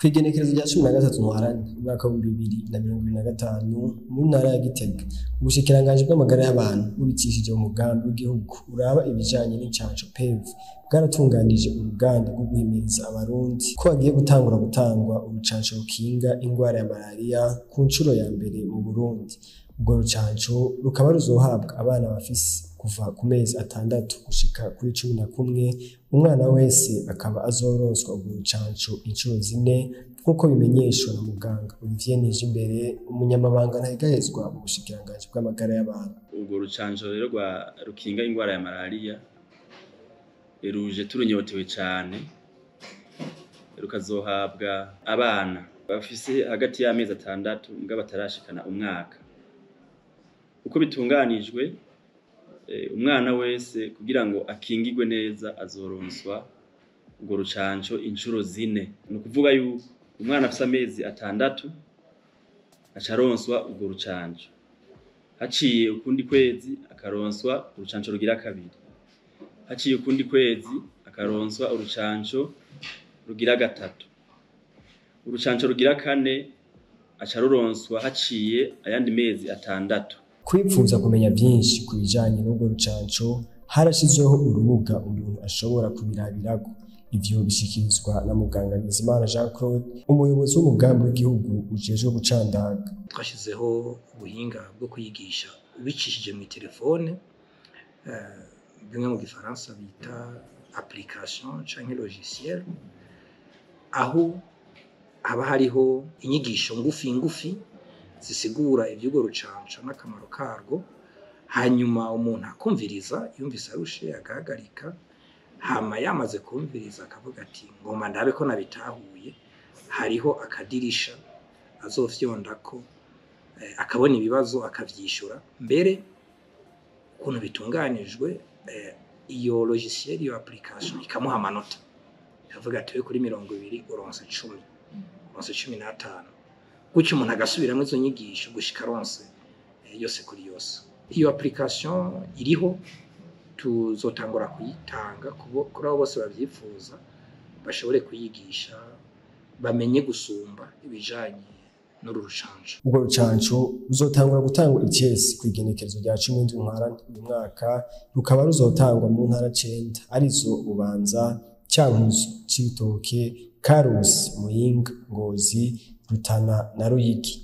Kw'igenekerezo rya 13 Ntwarante umwaka wa 2025, mu ntara ya Gitega, ubushikiranganji bw'amagara y'abantu bubicishije mu mugambi w'igihugu uraba ibijanye n'incanco PEV, bwaratunganije uruganda rwo guhimiriza Abarundi ko hagiye gutangura gutangwa urucanco rukinga ingwara ya malariya ku ncuro ya mbere mu Burundi. Urwo rucanco rukaba ruzohabwa abana bafise kuva ku mezi 6 gushika kuri 11. Umwana wese akaba azoronswa urwo rucanco incuro zine, nk'uko bimenyeshwa na muganga Olivier Nijimbere, umunyamabanga ntahegahezwa mu bushikiranganji bw'amagara y'abantu. Urwo rucanco rero rwa rukinga ingwara ya malariya ruje turunyotewe cane. Rukazohabwa abana bafise hagati y'amezi 6 mbwa batarashikana umwaka. Uko bitunganijwe, umwana wese kugira ngo akingirwe neza azoronswa urwo rucanco incuro zine. Ni ukuvuga yuko umwana afise amezi 6 aca aronswa urwo rucanco, haciye ukundi kwezi akaronswa urucanco rugira kabiri, haciye ukundi kwezi akaronswa urucanco rugira gatatu, urucanco rugira kane aca ruronswa haciye ayandi mezi 6. Kwipfuza kumenya vyinshi ku bijanye n'urwo rucanco, harashizweho urubuga umuntu ashobora kubirabirako. Ivyo bishikirizwa na muganga Bizimana Jean Claude, umuyobozi w'umugambi w'igihugu ujejwe gucandaga. Twashyizeho ubuhinga bwo kwigisha ubicishije mu telefone, bimwe mu gifaransa bita application canke logiciel, aho haba hariho inyigisho ngufi ngufi zisigura ivy'urwo rucanco n'akamaro karwo. Hanyuma umuntu akumviriza, yumvise arushe agahagarika, hama yamaze kumviriza akavuga ati: "Ngomba ndabe ko nabitahuye." Hariho akadirisha azofyondako, akabona ibibazo akavyishura. Mbere ukuntu bitunganijwe, iyo logiciel, iyo application ikamuha amanota, ikavuga ati: "We kuri 20 uronse 10, uronse 15." Gutyo umuntu agasubiramwo izo nyigisho gushika aronse yose kuri yose. Iyo application iriho, tuzotangura kuyitanga kuri abo bose bavyifuza, bashobore kuyigisha, bamenye gusumba ibijanye n'uru rucanco. Urwo rucanco ruzotangura gutangwa icese kw'igenekerezo rya 17 Ntwarante uyu mwaka, rukaba ruzotangwa mu ntara cenda, arizo Bubanza, Cankuzo, Cibitoke, Karusi, Muyinga, Ngozi, Rutana na Ruyigi.